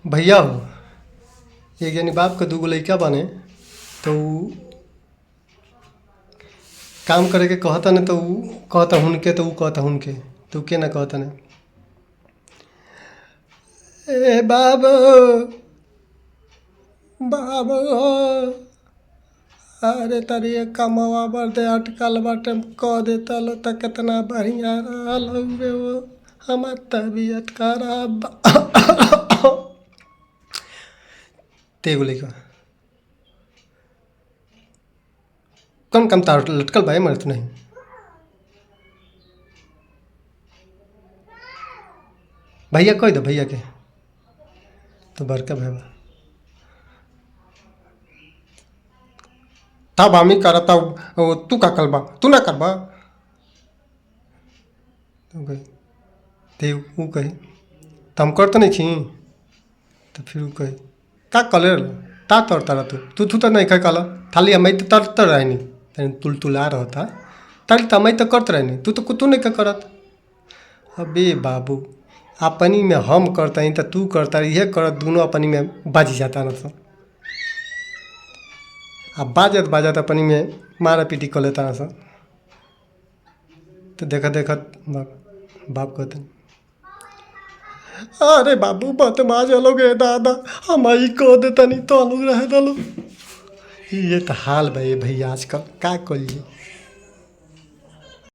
भैया हो, एक जानी बाप के दूगो लइका बाने त उ काम करे के कहताने त उ कहता हुनके त उ कहता हुनके त उ के ना कहताने। ए बाबू, बाबू हो, अरे तारी कमवा बदे अटकल बाटे, क देता लो त केतना बढ़िया रहल हउवे हो। हमार तबीयत खराब बा। ते एगो लइका कम कम तार लटकल बा मरत नहीं। भैया कह दो भैया के तो बड़का भैया तब हमी करता, तू का करबा, तू ना करबा। तो कही ते ऊ कही त हम करत नहीं छी। तो फिर ऊ कही का कले ता तर तारा तू तू थू त नहीं कह कल थाली हम त तर तर रहनी तनी तुलतुला रहता ताली त हम त करत रहनी, तू तो कुतु नहीं करत। अबे बाबू अपनी में हम करता त तू करता, इहे करत दोनों अपनी में बाजी जाता न सब। आ बाजत बाजत अपनी में मारा पीटी कर लेता सब। तो देखत देखत बाप बाप कहते अरे बाबू बदमाश लोग हे दादा, हम आई कह देता नहीं तो लोग रहे दलो। ये तो हाल बा ये भैया आजकल का करिए।